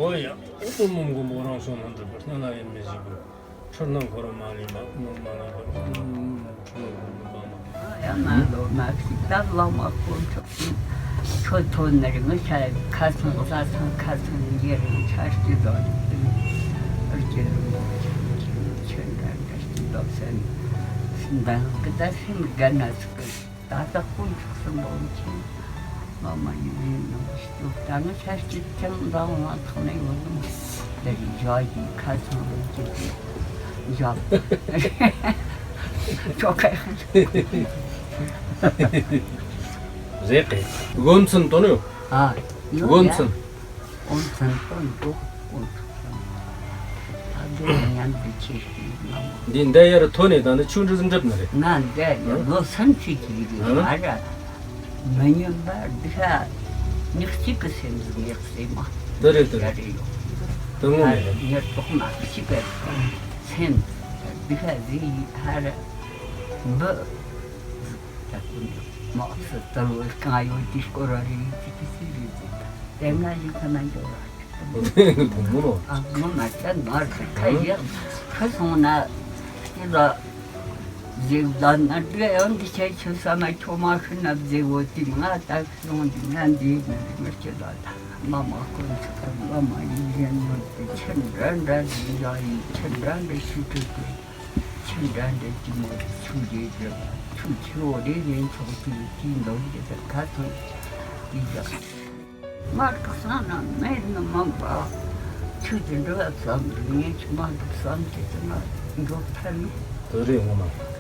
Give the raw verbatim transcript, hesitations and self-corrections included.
འོ་ཡ། ཨོ་མོ་མགོན་པོ་རང་བྱུང་ལྷུན་གྲུབ་པ། སྙན་ལ་ཡིད་མི་བཞིན་པའི། འཁྲུལ་སྣང་འཁོར་བ་མ་ལུས་པ། ནོར་མ་ལུས་པ། འཁྲུལ་སྣང་འཁོར་བ་མ་ཡང་ན་ལོ་མ་ཞིག་ད་བླ་མ་དཀོན་མཆོག་གིས་ཁྱོད་ཐོན་ནས་ངི་ཆ་ཁ་ཚང་ས་ཚང་ཁ་ཚང་ཡེ་རིང་ཆ་སྐྱིད་དོ། ཨར་གྱི་ལུང་པ་ཆེན་ཆེན་ཆེན་འདྲ་འདྲ་སྐྱིད་དོ་སེམས་འདང་གི་ད་སེམས་དགའ་ན་ཟིག་གི། ད་ལྟ་དཀོན་མཆོག་གསུམ་པོ་མཁྱེན། བླ་མ་ཡིད་བཞིན་ནོར་བུ་ཞིག་ད་ནི་ཆ་སྐྱིད་ཅང་འདང་བ་ཐག་ནས་ཡོད་ནོ། དེ་རིང་ཞོགས་ཀྱི་ཁ་ཚང་ལོ་ཀྱི་དེ་ཞོགས་ཆོག་ག་རེད་གི། སྒོ་མཚམས་དོ་ནི། ཨ་ཡོད་སྒོ་ཡ། མཚམས། ཀུན་མཚན་དོན་དུ་ཀུན་ཚོགས་ཀྱང་། ཐབས་ལྡན་མཉམ་དུ་ཆེ་ཞིང་ངམ། འདི་འདི་ཡར་ཐོན་ནས་དང་ནི་ཆུ་འདྲི་འགྲིབ་ནི་རེད། ང་འདི་ལོ་སུམ་ཅུ་ཅིག་རིང་ཨ་ང་ར་མི་ཉམས་པ་འདི་ཤ་ཉག་གཅིག་གི་སེམས་སུ་ངེས་སེ་མ། དེ་རེད་དེ་རེད། ཡ་རེད་ཡོད། དེ་ངོ་མ་རེད། ཉེར་ཐོག་མ་གཅིག་གི་སེམས་འདི་ཤ་ཟི་ཡི་ཧ་ར་འབུ། ད་ཀུན་མ་སུ་ད་ལོ་གང་ཡོད་དེ་སྐོར་ར་རེད་ཅིག་གི་སི་རེད་ཅིག་དེ་ང་ཡིན་ཁ་ན་འགྱོ་ར། དེ་མོ་ནོ། ཨ་མོ་མ་ཅན་མར་ཁ་ཡག་ཁ་སོང་ན་སྐྱེ་ལ་ཟེག་ལ་ན་འདྲེ་ཡང་འདི་ཆ་ཆུ་ས་མ་ཁྱོ་མ་ཤི་ན་ཟེག་འོ་དེ་ང་ད་སོང་འདི་ང་འདི་མི་མི་སྐྱེ་ལ་ད་མ་མ་ཀུན་ཚོ་མ་མ་ཡིན་ཡིན་མོ་དེ་ཆེན་འདྲ་འདྲ་ཡིན་ཡ་ཡིན་ཆེན་འདྲ་འདྲ་ཤི་ཐུབ་དེ། ཆུ་འདྲ་འདྲ་གྱི་མོ་ཆུ་རེ་རེ་ཆུ་ཆེ་བོ་རེ་རེ་ཚོགས་ཀྱི་དེའི་ནང་གི་ད་ཁ་ཚོན་དེ་ཡག་མར་གི་ས་ན་མེད་ནི་མང་པ། ཆུ་དེ་འགྲོ་བ་བསམ་ངས་ཆུ་མ་འགྲོ་བསམ་གྱི་དེ་ན་འགྲོ་ཐལ་ནི། དེ་རེད་ངོ་མ།